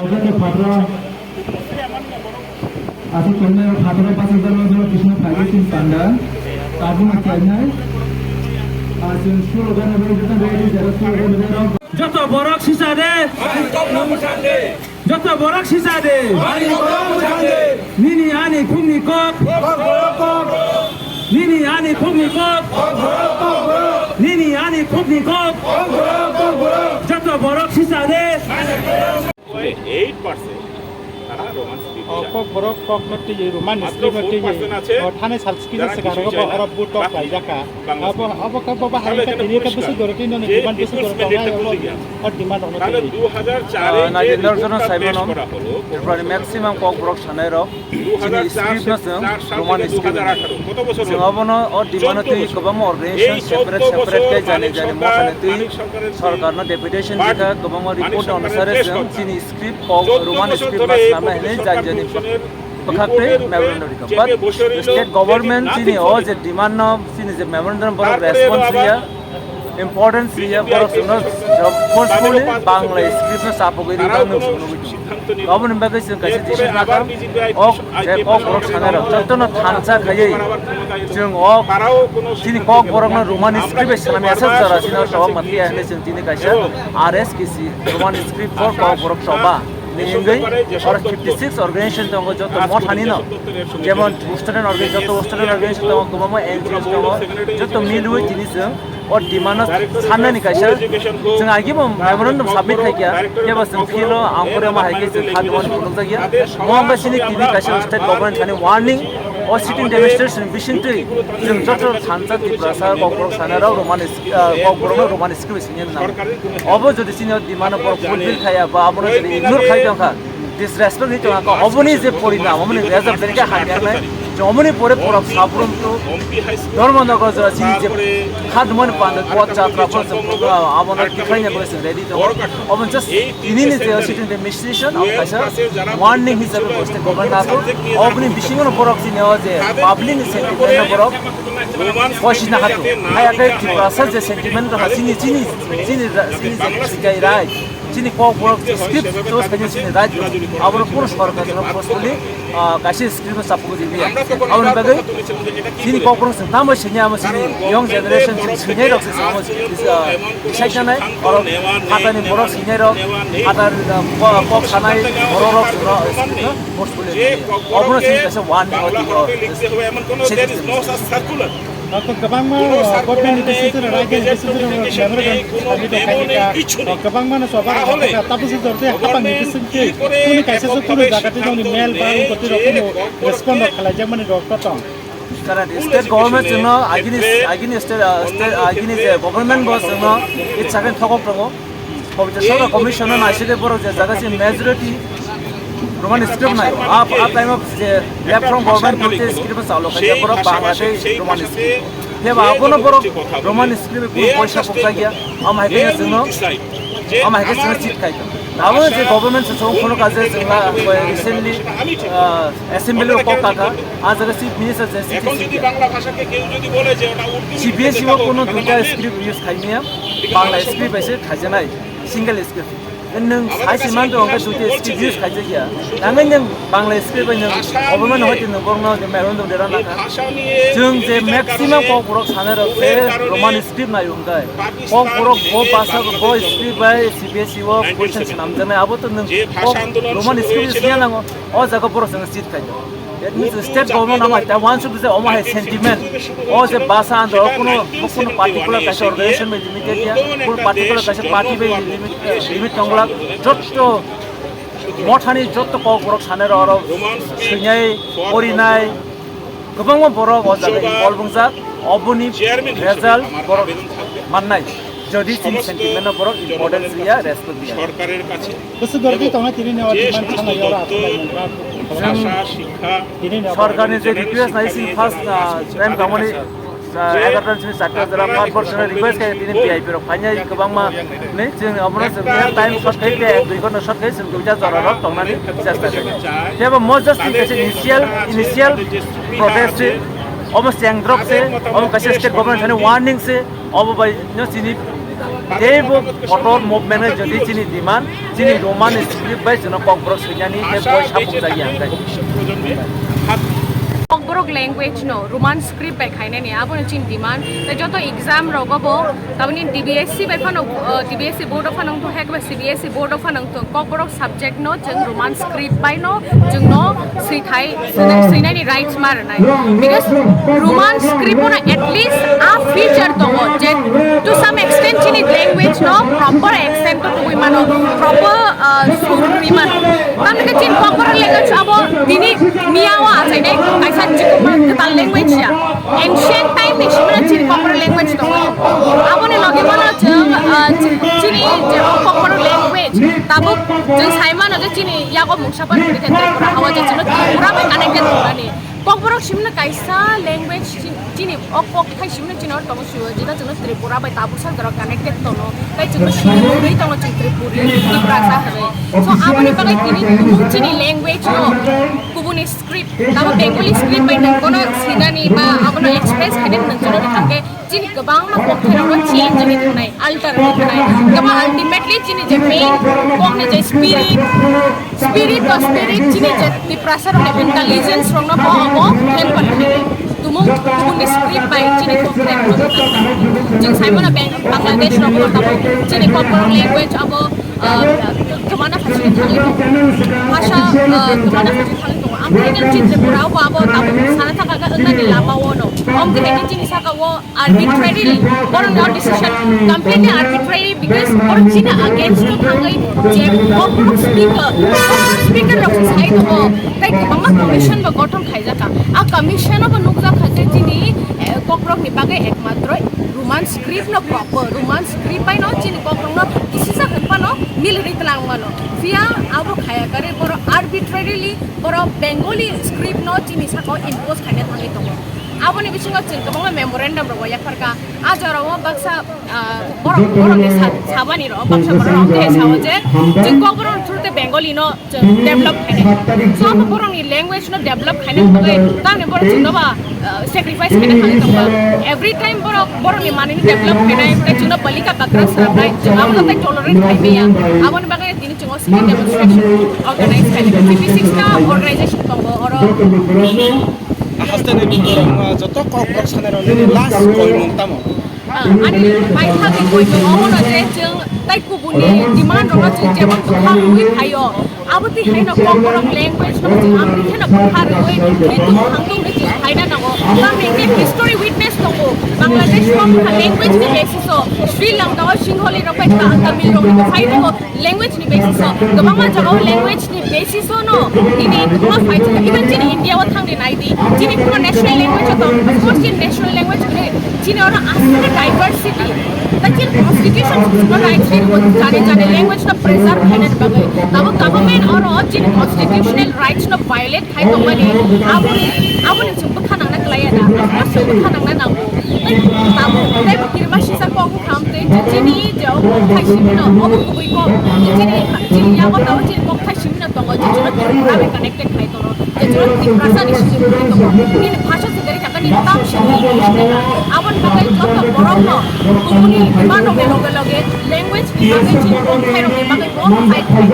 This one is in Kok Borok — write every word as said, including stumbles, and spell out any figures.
Patra, aswk tongnai o patra pasajak no joto kisna phaiwi chwng panda. Tabukno khlainai. Ah, chwng slogan rwgwi joto rwgwi jera slogan rwgwi rok. Joto borok sisa de. Joto borok sisa de. Nini ani khukni kok. Nini ani khukni kok. Nini ani khukni kok. Joto borok sisa de. Eight percent তারা Roman script জানে। Kokborok kokno twiwi Roman script no twiwi o thani sal skija swkang rogo bo oro boot tok khlaijakha. Abo abo khe bo bahai khe tini khe bwswk doro tini no demand bwswk doro tongnai abo o demand rokno twiwi. Naidi norok jono saimanom Tripura ni maximum kokborok sanai rok chini script no chwng Roman script hwnwi. Chwng abono o demand no twiwi kwbangma organization separate separate khe jani jani mothani twiwi sorkarno deputation rikha, kwbangma report onusare chwng chini script kok Roman script ma swnamnai hwnwi jani jani bwkhaktwi memorandum rikha. But state government chini o je demand no chini je memorandum borok response riya, importance riya, borok chwngno forcefully Bangla script no chapogwi rikha hwnwi chwng nugwi tongo. Aboni bagwi chwng kaisa decision lakha, o je kokborok sanai rok jotono thansa khaiwi chwng o chini kokborokno Roman script bai swnamya sak jora chini o tobok ma phiya hwnwi chwng tini kaisa R S K C Roman script for kokborok choba ni wngwi oro fifty six organization tongo joto mothanino, jemon student orga-, joto student organization tongo, kwbangma N G Os tongo, joto milwi tini chwng o demand no sannani kaisa chwng agibo memorandum submit khaikha, kebo chwng philo ang pore ma hai khe chwng kha demand phunukjakya. Mo wngkha chini tini kaisa state government thani warning, o sitting demonstration bisingtwi chwng joto thansa Tiprasa kokborok sanai rok Roman script, ah, kokborokno Roman script singya nang. Obo jodi chini o demand no borok fulfill khaiya ba abono jodi ignore khai tongkha, disrespect ni tongkha, oboni je porinam, oboni result je khe hamya nai, je oboni pore borok sabrum to Dharmanagar jora chini je khadumani panda bo chatra bo je abono tikhaina bo se ready tongo. Oboni just tini ni je sitting demonstration, abo kaisa warning hisabe bo state government ato, oboni bisingo borok chini o je public ni sentiment no borok koisina hatu. Hai akai Tiprasa je sentiment rok chini, chini, chini, chini je sikai rai. Chini kokborok script choose khaina chini right rok. Abono kuno sorkar rok forcefully, ah, kaisa script no chapugwi riya. Aboni bagwi chini kokborok chwng tamo sini amo chini young generation chwng sinai rok se samo, ah, decide nanai. Oro phatani borok sinai rok, phatar, ah, ko-, kok sanai borok rok chwngno script no forcefully riya. Obono chini kaisa warning o tini o. Ako kwbangma, uh, government ni decision, rajya ni decision, memorandum sami tongkha, uh, kwbangma no choba rok tongkha, tabuk se jorte hapang ni decision khe kunu kaisa se kunu jaga te joni mail ba ungkoti rok kunu respond rok khlai jak mani rok to tong. Correct. State government chwngno agini, agini state, uh, state, agini je government bo chwngno itsa khe thokok tongo. Pabitra Sarkar Commission no naiside borok je jaga se majority Roman script nai. A, a time of je left from government bolte script chalo kha borok Bangladesh Roman script. Khe ba abono borok Roman script ko poisa poksa gya. Am hai khe chwngno, am hai khe chwngno chit khai. Abo je government se chong khono kaje chwngla recently, ah, assembly o kok kaka. A jaga chief minister je chit chit gya. C B S E o kono duita script use khai niya. Bangla script bai se khaijanai, single script. Nwng sai se man tong khe duita script use khaijak ya. Nangwi nwng Bangla script bai nwng obo mano hoi nwng borokno memorandum dera nakha. Chwng je maximum kokborok sanai rok je Roman script nai wngkha. Kokborok bo basa bo script bai C B S E o question swnamjaknai abo to nwng kok Roman script sini nango o jaga borok chwng seat khaijak. That means state government ama ta wansuk je omo hai sentiment. O je basa andro kuno, kuno particular kaisa organization bai limited ya, kuno particular kaisa party bai limit, limit tonglak. Jotto mothani jotto kokborok sanai rok oro swinai, porinai, kwbangma borok o jaga involve wngjak. Oboni result borok mannai. Jodi chini sentiment no borok importance riya, respect riya. সরকারের কাছে Bwswk gorok twi tongnai tini ni o demand thangna yora aswk lai nang bwrap. Tini ni o sorkarni je request nai sini first, ah, time kamani, ah, egarota ni simi charta jora par borsor ni request khe tini V I P rok phainai kwbangma ni chwng obono chwng time short khai khe ek dui ghonta short khai chwng duita jora rok tongnani chesta khainai. Tebo mo just ni kaisa initial, initial protest se, obo cheng drop se, obo kaisa state government thani warning se, obo bai no chini Tei bo kotor movement jodi chini demand, chini Roman script bai chwngno Kokborok swinani tei boi sabuk jagya hwnkhe. Kokborok language no Roman script bai khainani abono chini demand. Tei joto exam rogo bo taboni D B S C bai phano, uh, D B S C board of phano wngthok, hekba C B S E board of phano wngthok, Kokborok subject no chwng Roman script bai no chwngno swithai swinai- swinaini rights ma rwnai. Because Roman script no at least a feature tongo je to some extent chini language no proper accent to tubui mano, proper, uh, sur tubui mano. Tamni khe chini Kokborok language abo tini miyao achainai kaisa chikuma kwtal language ya. Ancient time ni simano chini Kokborok language tongo. Aboni logi mano chwng, uh, chini je Kokborok language tabuk chwng sai mano je chini yago mungsa pan khe Tripura hawa je chwngno Tripura bai connected tongnani. Kokborok simno kaisa language chi- chini o kok thai simno chini oro tongo sio jeta chwngno Tripura bai tabuk sa jora connected tongo. Tai chwngno sini mungwi tongo chwng Tripuri, Tiprasa hwnwi. So aboni bagwi tini chini language no kubuni script, tamo Bengali script bai nang kono sinani ba abono express khainani nang chwngno thangkhe chini kwbangma kokthai rokno change wngwi thangnai, alter wngwi thangnai. Kwbang ultimately chini je main kokni je spirit, spirit to spirit chini je Tiprasa rokni intelligence rokno bo abo help khlainai. Tumung kubuni script bai chini kokthai rokno thangnai. Chwng saimano Bang- Bangladesh rokno tamo chini Kokborok language abo, ah, kwmana phaichini thangwi tongo. Bhasha, ah, kwmana phaichini thangwi tongo. Amtwino chini Tripura o bo abo tamo sana thangkha wngnani lama o no. Omtwi hai khe chini saka o arbitrarily borokni o decision completely arbitrary because borok chini against o thangwi je Kokborok speaker, Kokborok speaker rok se sai tongo. Tai kwbangma commission bo gothon khaijak kha. A commission o bo nukjak kha je chini, eh, Kokborok ni bagwi ekmatro Roman script no proper, Roman script bai no chini Kokborok no kisisa hwn phano mil ri tlang mano. Phiya abo khaya kare borok arbitrarily borok Bengali script no chini saka o impose khaina thangwi tongo. Aboni bisingo chwng kwbangma memorandum rok bo yapharkha. A jorao baksa, ah, borok, borokni sa- sabani rok, baksa borok rok tei sao je chwng Kokborok through tei Bengali no chwng develop khainai. So abo borokni language no develop khaina bagwi tamni borok chwngno ba, ah, sacrifice khaina thangwi tongo. Every time borok borokni manwino develop khainai, tei chwngno balika bakra swnamnai, chwng abono tei tolerate khai maya. Aboni bagwi tini chwng o city demonstration organize khainai. G P six ta organization tongo oro. Haste de bini borok joto Kokborok sanai rok nini last koimung tamo? Ah, ani paithak ni koimung omo no je chwng tai kubuni demand rok no chwng jemon bwkha rwui phaio. Abo twi haino Kokborok language no chwng amtwi kheno bwkha rwui twi tung thang tung hwnwi chwng khaina nango. Tamni hwnkhe history witness tongo. Bangladesh o bwkha language ni basis o, Sri Lanka o Singhali rok bai Ta- Tamil rok ni phai tongo. Language ni basis o kwbangma jaga o language ni basis o no tini kwbangma fight kha. Even chini India o thang di nai di, chini puno national language o tong, of course chini national language khe chini oro aswk diversity. Ta chini constitution no right khe bo jani jani language no preserve khaina bagwi. Tamo government oro chini constitutional rights no violate khai tongmani, aboni, aboni chwng bwkha nangna kwlaiya da, aboni chwng bwkha nangna nango. Tei tabuk tei bo kirima sisa kok wngkha, tei chini je o kok thai simi no, obo kubui kok, chini, chini yago tabuk chini kok thai simi no tongo, je chini Tripura bai connected khai tongo, je chini Tiprasa ni simi tongo. Nini bhasha se gari kaka ni tam simi, aboni bagwi joto borok no kubuni demand rok ni loge loge language ni bagwi chini kok thai rok ni bagwi bo fight khai.